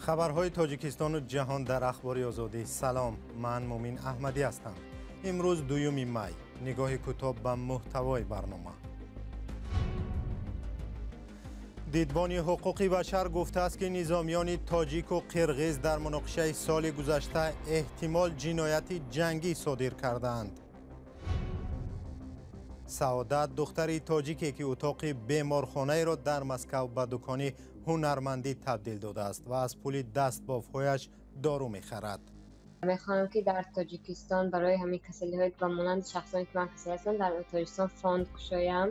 Хабарҳои Тоҷикистону ҷаҳон дар Ахбори Озодӣ. Салом, ман Мумин Аҳмадӣ ҳастам. Имрӯз 2 май. Нигоҳи кӯтоҳ ба муҳтавои барнома. Дидбони ҳуқуқи башар гуфтааст, ки низомиёни тоҷику қирғиз дар муноқишаи соли гузашта эҳтимол ҷинояти ҷангӣ содир кардаанд. Саодат, духтари тоҷике, ки утоқи беморхонаеро дар Москав ба дукони ҳунармандӣ табдил додааст ва аз пули дастбофҳояш дору мехарад. Мехоҳам, ки дар Тоҷикистон барои ҳамин касалиҳое, ки ба монанди шахсоне, ки ман касал ҳастам, дар Тоҷикистон фонд кушоям.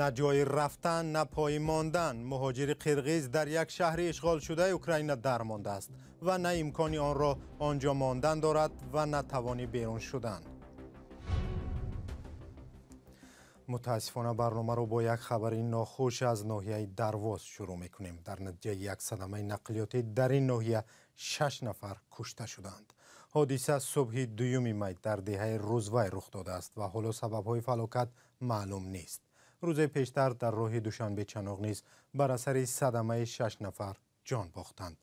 На ҷои рафтан, на пои мондан. Муҳоҷири қирғиз дар як шаҳри ишғолшудаи Украина дармондааст ва на имкони онро он ҷо мондан дорад ва на тавони берун шудан. Мутаассифона, барномаро бо як хабари нохуш аз ноҳияи Дарвоз шурӯъ мекунем. Дар натиҷаи як садамаи нақлиётӣ дар ин ноҳия шаш нафар кушта шуданд. Ҳодиса субҳи 2 май дар деҳаи Рӯзвай рух додааст ва ҳоло сабабҳои фалокат маълум нест. Рӯзе пештар дар роҳи Душанбе Чаноқ низ бар асари садамаи шаш нафар ҷон бохтанд.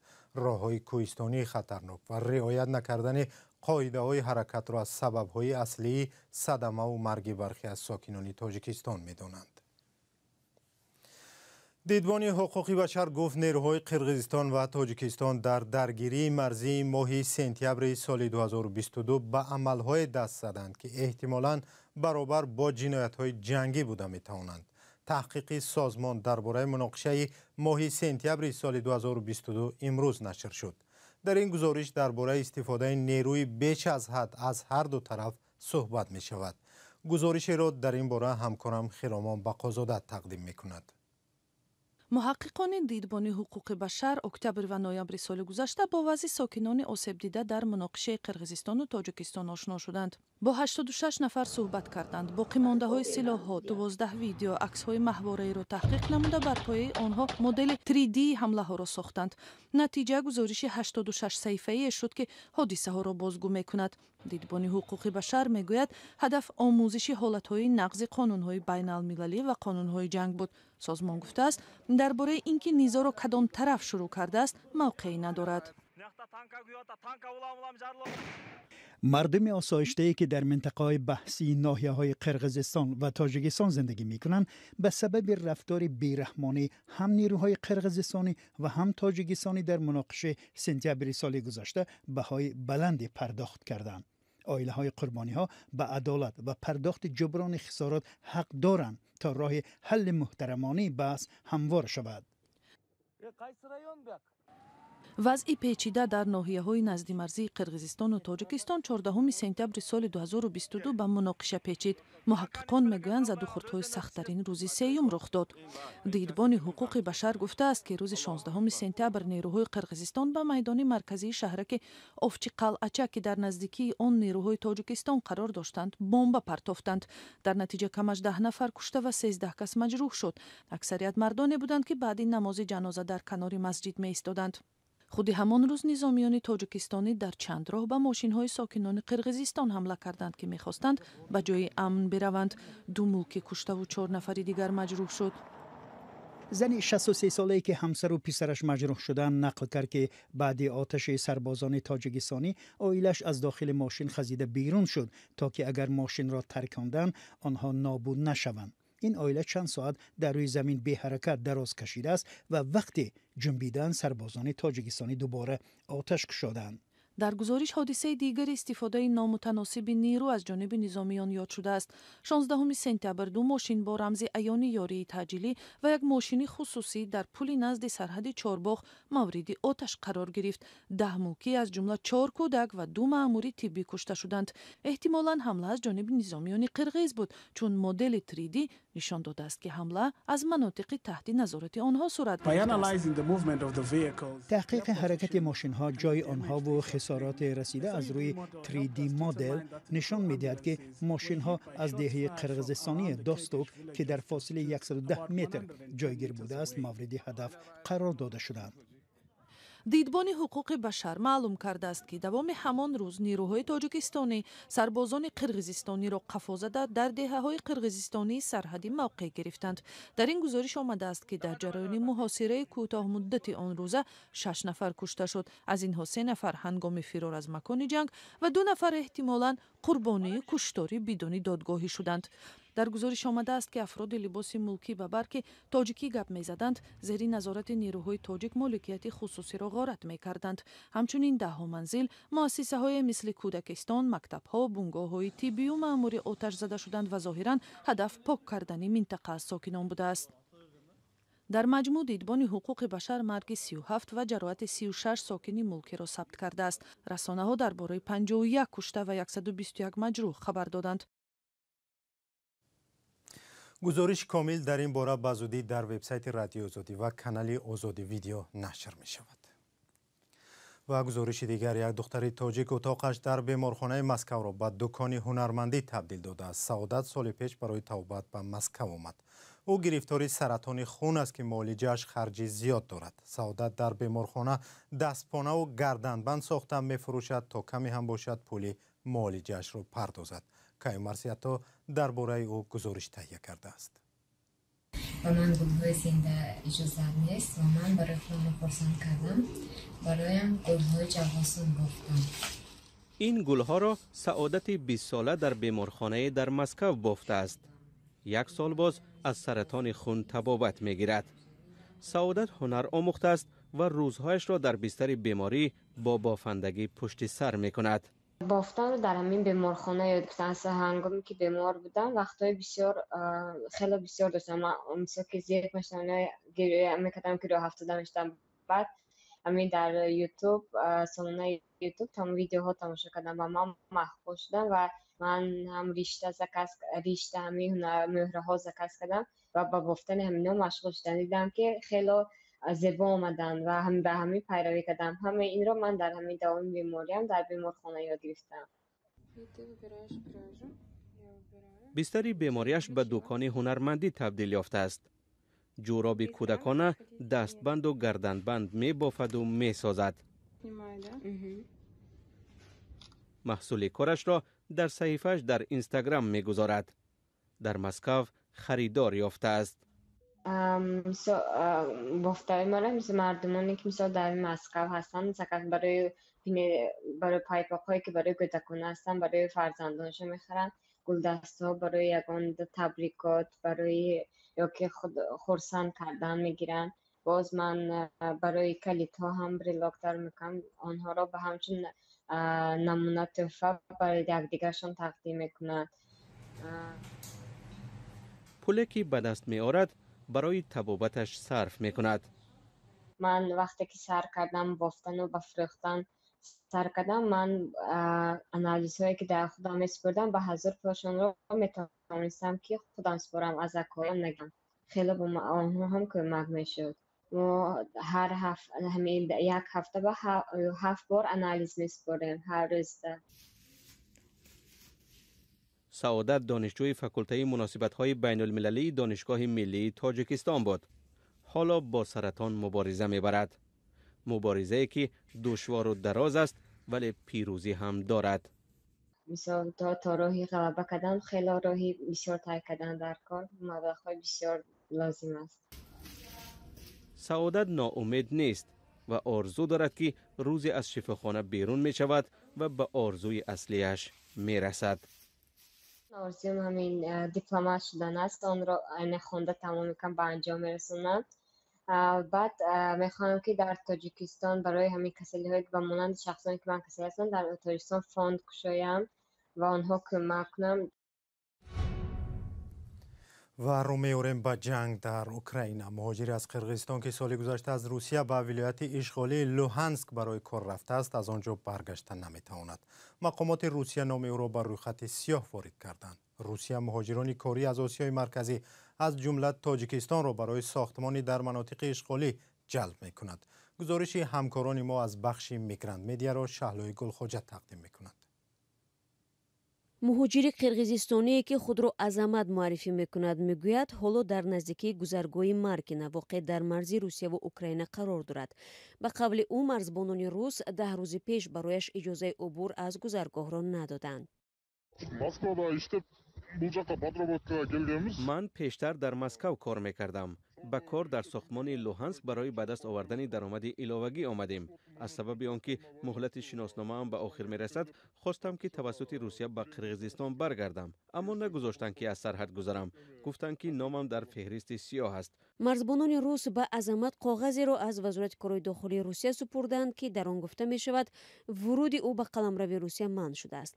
Роҳҳои кӯҳистонии хатарнок ва риоят накардани қоидаҳои ҳаракатро аз сабабҳои аслии садамаву марги бархе аз сокинони Тоҷикистон медонанд. Дидбони ҳуқуқи башар гуфт, нерӯҳои Қирғизистон ва Тоҷикистон дар даргирии марзии моҳи сентябри соли 2022 ба амалҳое даст заданд, ки эҳтимолан баробар бо ҷиноятҳои ҷангӣ буда метавонанд. Таҳқиқи созмон дар бораи муноқишаи моҳи сентябри соли 2022 имрӯз нашр шуд. Дар ин гузориш дар бораи истифодаи нерӯи беш аз ҳад аз ҳар ду тараф суҳбат мешавад. Гузоришеро дар ин бора ҳамкорам Хиромон Бақозода тақдим мекунад. Муҳаққиқони Дидбони ҳуқуқи башар октябр ва ноябри соли гузашта бо вазъи сокинони осебдида дар муноқишаи Қирғизистону Тоҷикистон ошно шуданд. Бо 86 нафар суҳбат карданд. Боқимондаҳои силоҳҳо, 12 видео, аксҳои маҳвораиро таҳқиқ намуда, бар пояи онҳо модели 3D ҳамлаҳоро сохтанд. Натиҷа гузориши 86 саҳифаие шуд, ки ҳодисаҳоро бозгӯ мекунад. Дидбони ҳуқуқи башар мегӯяд, ҳадаф омӯзиши ҳолатҳои нақзи қонунҳои байналмилалӣ ва қонунҳои ҷанг буд. Созмон гуфтааст, дар бораи ин ки низоъро кадом тараф шурӯъ кардааст, мавқеӣ надорад. Мардуми осоиштае, ки дар минтақаҳои баҳсии ноҳияҳои Қирғизистон ва Тоҷикистон зиндагӣ мекунанд, ба сабаби рафтори бераҳмонӣ ҳам нерӯҳои қирғизистонӣ ва ҳам тоҷикистонӣ дар муноқишаи сентябри соли гузашта баҳои баланде пардохт карданд. Оилаҳои қурбониҳо ба адолат ва пардохти ҷуброни хисорот ҳақ доранд, то роҳи ҳалли муҳтарамонаи баҳс ҳамвор шавад. Вазъи печида дар ноҳияҳои наздимарзии Қирғизистону Тоҷикистон 14 сентябри соли 2022 ба муноқиша печид. Муҳаққиқон мегӯянд, задухӯрдҳои сахттарин рӯзи сеюм рух дод. Дидбони ҳуқуқи башар гуфтааст, ки рӯзи 16 сентябр нерӯҳои Қирғизистон ба майдони марказии шаҳраки Овчиқалъача, ки дар наздикии он нерӯҳои Тоҷикистон қарор доштанд, бомба партофтанд. Дар натиҷа камаш 10 нафар кушта ва 13 кас маҷрӯҳ шуд. Аксарият мардоне буданд, ки баъди намози ҷаноза дар канори масҷид меистоданд. Худи ҳамон рӯз низомиёни тоҷикистонӣ дар чанд роҳ ба мошинҳои сокинони Қирғизистон ҳамла карданд, ки мехостанд ба ҷои амн бираванд. Ду мулкӣ куштаву чор нафари дигар маҷрӯҳ шуд. Зани 63-солае, ки ҳамсару писараш маҷрӯҳ шуданд, нақл кард, ки баъди оташи сарбозони тоҷикистонӣ оилаш аз дохили мошин хазида берун шуд, то ки агар мошинро тарконданд, онҳо нобуд нашаванд. Ин оила чанд соат дар рӯи замин беҳаракат дароз кашидааст ва вақте ҷунбидаанд, сарбозони тоҷикистонӣ дубора оташ кушоданд. Дар гузориш ҳодисаи дигари истифодаи номутаносиби нерӯ аз ҷониби низомиён ёд шудааст. 16 сентябр ду мошин бо рамзи аёни ёрии таъҷилӣ ва як мошини хусусӣ дар пули назди сарҳади Чорбоғ мавриди оташ қарор гирифт. 10 мулкӣ, аз ҷумла чор кӯдак ва ду маъмури тиббӣ кушта шуданд. Эҳтимолан ҳамла аз ҷониби низомиёни қирғиз буд, чун модели 3D нишон додааст, ки ҳамла аз манотиқи таҳти назорати онҳо сурат гирифтааст. Таҳқиқи ҳаракати мошинҳо, ҷои онҳову хисороти расида аз рӯи 3D модел нишон медиҳад, ки мошинҳо аз деҳаи қирғизистонии Достук, ки дар фосилаи 110 метр ҷойгир будааст, мавриди ҳадаф қарор дода шуданд. Дидбони ҳуқуқи башар маълум кардааст, ки давоми ҳамон рӯз нирӯҳои тоҷикистонӣ сарбозони қирғизистониро қафо зада, дар деҳаҳои қирғизистонии сарҳадӣ мавқеъ гирифтанд. Дар ин гузориш омадааст, ки дар ҷараёни муҳосираи кӯтоҳмуддати он рӯза шаш нафар кушта шуд. Аз инҳо се нафар ҳангоми фирор аз макони ҷанг ва ду нафар эҳтимолан қурбонии куштори бидуни додгоҳӣ шуданд. Дар гузориш омадааст, ки афроди либоси мулкӣ ба бар, ки тоҷикӣ гап мезаданд, зери назорати нирӯҳои тоҷик моликияти хусусиро ғорат мекарданд. Ҳамчунин даҳҳо манзил, муассисаҳое мисли кӯдакистон, мактабҳо, бунгоҳҳои тиббию маъмурӣ оташ зада шуданд ва зоҳиран ҳадаф пок кардани минтақа аз сокинон будааст. Дар маҷмӯъ Дидбони ҳуқуқи башар марги 37 ва ҷароҳати 36 сокини мулкиро сабт кардааст. Расонаҳо дар бораи 51 кушта ва 121 маҷрӯҳ хабар доданд. Гузориши комил дар ин бора ба зудӣ дар вебсайти Радиои Озодӣ ва канали Озодӣ Видео нашр мешавад. Ва гузориши дигар: як духтари тоҷик утоқаш дар беморхонаи Москавро ба дукони ҳунармандӣ табдил додааст. Саодат соли пеш барои табобат ба Москав омад. Ӯ гирифтори саратони хун аст, ки муолиҷааш харҷи зиёд дорад. Саодат дар беморхона дастпонаву гарданбанд сохта мефурӯшад, то каме ҳам бошад пули муолиҷаашро пардозад. Каюмарс Ято дар бораи ӯ гузориш таҳия кардааст. Ба ман гулҳои зинда иҷозат нест ва ман барои худамро хурсанд кардам, бароям гулҳои ҷавосон бофтам. Ин гулҳоро Саодати 20-сола дар беморхонае дар Москав бофтааст. Як сол боз аз саратони хун табобат мегирад. Саодат ҳунар омӯхтааст ва рӯзҳояшро дар бистари беморӣ бо бофандагӣ пушти сар мекунад. Бофтанро дар ҳамин беморхона ёд гирифтам. Аз ҳангоме ки бемор будам, вақтҳои бисёр, хеле бисёр доштам. Ман мисол ки зиёд мешудам, гиря мекардам, ки роҳ афтода мешудам. Баъд ҳамин дар Ютуб, сомонаи Ютуб там видеоҳо тамошо кардам ва ман маҳқул шудам ва ман ҳам ришта заказ, ришта, ҳамин мӯҳраҳо заказ кардам ва ба бофтани ҳаминҳо машғул шудам. Дидам, ки хело зебо омаданд ва ба ҳамин пайравӣ кардам. Ҳамаи инро ман дар ҳамин давоми бемориам дар беморхона ёд гирифтам. Бистари бемориаш ба дукони ҳунармандӣ табдил ёфтааст. Ҷӯроби кӯдакона, дастбанду гарданбанд мебофаду месозад. Маҳсули корашро дар саҳифааш дар Инстаграм мегузорад. Дар Москав харидор ёфтааст. Бофтаи маро мисол мардумоне, ки мисол дар Москав ҳастанд, заказ барои пайпоқҳое, ки барои кӯдакона ҳастанд, барои фарзандонашон мехаранд, гулдастаҳо барои ягон табрикот, барои ё ки худ хурсанд кардан мегиранд. Боз ман барои калидҳо ҳам брелок тайёр мекунам, онҳоро ба ҳамчун намуна тӯҳфа барои якдигаршон тақдим мекунанд. Пуле, ки ба даст меорад, барои табобаташ сарф мекунад. Ман вақте ки сар кардам бофтану ба фурӯхтан сар кардам, ман анализҳое, ки дар худам месупурдам, ба ҳазор пулашонро метавонистам, ки худам супорам, аз акоям нагирам. Хеле ба онҳо ҳам кӯмак мешуд. Мо ҳар ҳамин як ҳафта ба ҳафт бор анализ месупорем, ҳар рӯзда. Саодат донишҷӯи факултаи муносибатҳои байнулмилалии Донишгоҳи миллии Тоҷикистон буд. Ҳоло бо саратон мубориза мебарад, муборизае, ки душвору дароз аст, вале пирӯзӣ ҳам дорад. Мисол то роҳи ғалаба кардан хело роҳи бисёр тай кардан дар кор, маблағҳои бисёр лозим аст. Саодат ноумед нест ва орзу дорад, ки рӯзе аз шифохона берун мешавад ва ба орзуи аслиаш мерасад. Орзуям ҳамин дипломат шудан аст. Онро айна хонда тамом мекунам, ба анҷом мерасонам. Баъд мехоҳам, ки дар Тоҷикистон барои ҳамин касалиҳое, ба монанди шахсоне, ки ман касал ҳастам, дар Тоҷикистон фонд кушоям ва онҳо кӯмак кунам. Ва рӯ меорем ба ҷанг дар Украина. Муҳоҷире аз Қирғизистон, ки соли гузашта аз Русия ба вилояти ишғолии Луҳанск барои кор рафтааст, аз он ҷо баргашта наметавонад. Мақомоти Русия номи ӯро ба рӯйхати сиёҳ ворид карданд. Русия муҳоҷирони корӣ аз Осиёи Марказӣ, аз ҷумла Тоҷикистонро, барои сохтмонӣ дар манотиқи ишғолӣ ҷалб мекунад. Гузориши ҳамкорони мо аз бахши Мигрант Медиаро Шаҳлои Гулхоҷа тақдим мекунад. Муҳоҷири қирғизистоние, ки худро Азамат муаррифӣ мекунад, мегӯяд, ҳоло дар наздикии гузаргоҳи Маркина, воқеъ дар марзи Русияву Украина, қарор дорад. Ба қавли ӯ, марзбонони рус 10 рӯзи пеш барояш иҷозаи убур аз гузаргоҳро надоданд. Ман пештар дар Москав кор мекардам. Ба кор дар сохтмони Луҳанск барои ба даст овардани даромади иловагӣ омадем. Аз сабаби он ки муҳлати шиносномаам ба охир мерасад, хостам ки тавассути Русия ба Қирғизистон баргардам, аммо нагузоштанд, ки аз сарҳад гузарам. Гуфтанд, ки номам дар феҳристи сиёҳ аст. Марзбонони рус ба Азамат коғазеро аз Вазорати корҳои дохилии Русия супурданд, ки дар он гуфта мешавад, вуруди ӯ ба қаламрави Русия манъ шудааст.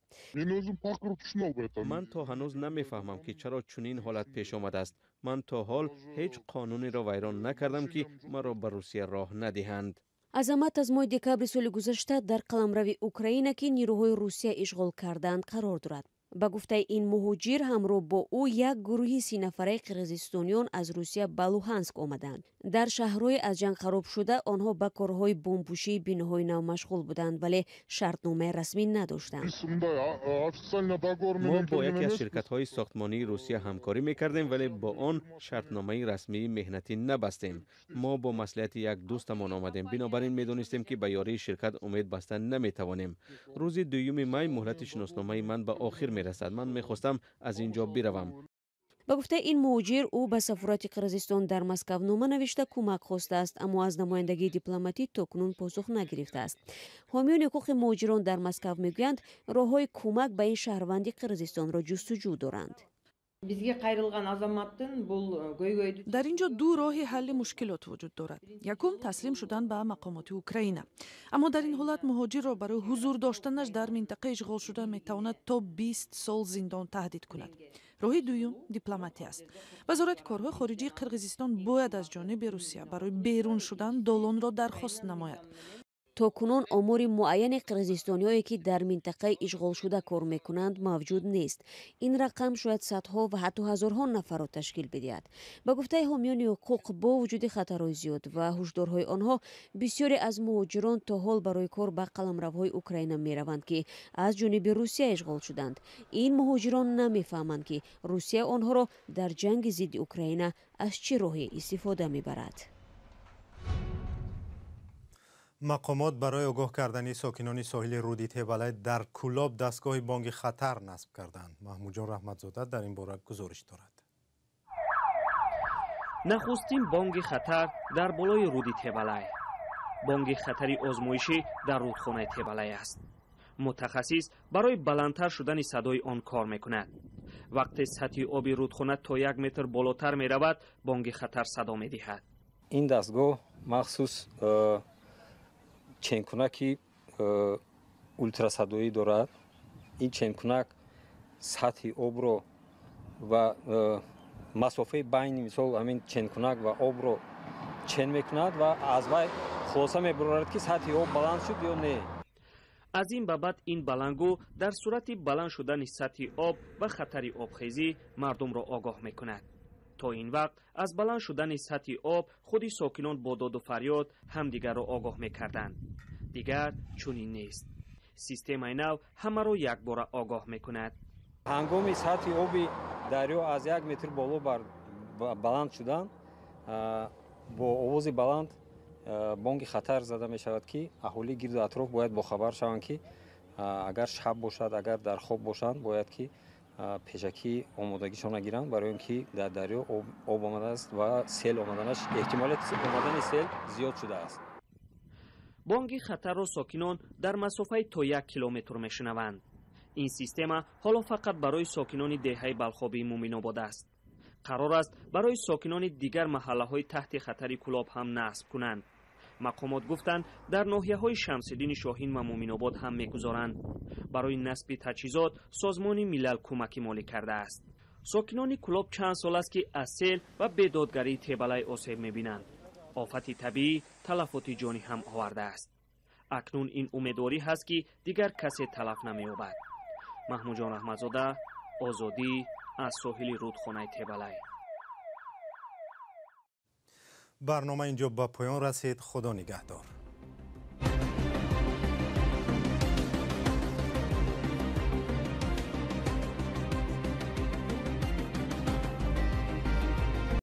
Ман то ҳанӯз намефаҳмам, ки чаро чунин ҳолат пеш омадааст. Ман то ҳол ҳеҷ қонунеро вайрон накардам, ки маро ба Русия роҳ надиҳанд. Азамат аз моҳи декабри соли гузашта дар қаламрави Украина, ки нирӯҳои Русия ишғол кардаанд, қарор дорад. Ба гуфтаи ин муҳоҷир, ҳамроҳ бо ӯ як гурӯҳи 30 нафараи қирғизистониён аз Русия ба Луҳанск омаданд. Дар шаҳрҳои аз ҷанг хароб шуда онҳо ба корҳои бомбпӯшии биноҳои нав машғул буданд, вале шартномаи расмӣ надоштанд. Мо бо яке аз ширкатҳои сохтмонии Русия ҳамкорӣ мекардем, вале бо он шартномаи расмии меҳнатӣ набастем. Мо бо маслиҳати як дӯстамон омадем, бинобар ин медонистем, ки ба ёрии ширкат умед баста наметавонем. Рӯзи 2 май муҳлати шиносномаи ман ба охир мерасад. Ман мехостам аз ин ҷо биравам. Ба гуфтаи ин муҳоҷир, ӯ ба сафорати Қирғизистон дар Москав нома навишта, кӯмак хостааст, аммо аз намояндагии дипломатӣ то кунун посух нагирифтааст. Ҳомиёни ҳуқуқи муҳоҷирон дар Москав мегӯянд, роҳҳои кӯмак ба ин шаҳрванди Қирғизистонро ҷустуҷӯ доранд. Бизге кайрылган азаматтын бул көйгөйдү Дар ин ҷо ду роҳи ҳалли мушкилот вуҷуд дорад. Якум, таслим шудан ба мақомоти Украина, аммо дар ин ҳолат муҳоҷирро барои ҳузур доштанаш дар минтақаи ишғолшуда метавонад то 20 сол зиндон таҳдид кунад. Роҳи дуюм дипломатия аст. Вазорати корҳои хориҷии Қирғизистон бояд аз ҷониби Русия барои берун шудан долонро дархост намояд. То кунун омори муайяни қирғизистониҳое, ки дар минтақаи ишғолшуда кор мекунанд, мавҷуд нест. Ин рақам шояд садҳо ва ҳатто ҳазорҳо нафарро ташкил бидиҳад. Ба гуфтаи ҳомиёни ҳуқуқ, бо вуҷуди хатарҳои зиёд ва ҳушдорҳои онҳо, бисёре аз муҳоҷирон то ҳол барои кор ба қаламравҳои Украина мераванд, ки аз ҷониби Русия ишғол шуданд. Ин муҳоҷирон намефаҳманд, ки Русия онҳоро дар ҷанги зидди Украина аз чӣ роҳе истифода мебарад. Мақомот барои огоҳ кардани сокинони соҳили руди Тебалай дар Кӯлоб дастгоҳи бонги хатар насб карданд. Маҳмудҷон Раҳматзода дар ин бора гузориш дорад. Нахустин бонги хатар дар болои руди Тебалай. Бонги хатари озмоишӣ дар рудхонаи Тебалай аст. Мутахассис барои баландтар шудани садои он кор мекунад. Вақте сатҳи оби рудхона то 1 метр болотар меравад, бонги хатар садо медиҳад. Ин дастгоҳ махсус ченкунаки ултрасадоӣ дорад. Ин ченкунак сатҳи обро ва масофаи байни, мисол, ҳамин ченкунак ва обро чен мекунад ва аз вай хулоса мебарорад, ки сатҳи об баланд шуд ё не. Аз ин ба баъд ин баландгӯ дар сурати баланд шудани сатҳи об ва хатари обхезӣ мардумро огоҳ мекунад. То ин вақт аз баланд шудани сатҳи об худи сокинон бо доду фарёд ҳамдигарро огоҳ мекарданд. Дигар чунин нест. Системаи нав ҳамаро якбора огоҳ мекунад. Ҳангоми сатҳи оби дарё аз 1 метр боло баланд шудан, бо овози баланд бонги хатар зада мешавад, ки аҳолии гирду атроф бояд бохабар шаванд, ки агар шаб бошад, агар дар хоб бошанд, бояд ки пешакӣ омодагишонро гиранд, барои он ки дар дарё об омадааст ва сел омаданаш, эҳтимолияти омадани сел зиёд шудааст. Бонги хатарро сокинон дар масофаи то 1 километр мешунаванд. Ин система ҳоло фақат барои сокинони деҳаи Балхобии Муминобод аст. Қарор аст, барои сокинони дигар маҳаллаҳои таҳти хатари Кӯлоб ҳам насб кунанд. Мақомот гуфтанд, дар ноҳияҳои Шамсиддини Шоҳин ва Муминобод ҳам мегузоранд. Барои насби таҷҳизот Созмони Милал кӯмаки молӣ кардааст. Сокинони Кӯлоб чанд сол аст, ки аз сел ва бедодгарии Тебалай осеб мебинанд. Офати табиӣ талафоти ҷонӣ ҳам овардааст. Акнун ин умедворӣ ҳаст, ки дигар касе талаф намеёбад. Маҳмудҷон Раҳматзода, Озодӣ, аз соҳили рудхонаи Тебалай. Барнома инҷо ба поён расид. Худо нигаҳдор.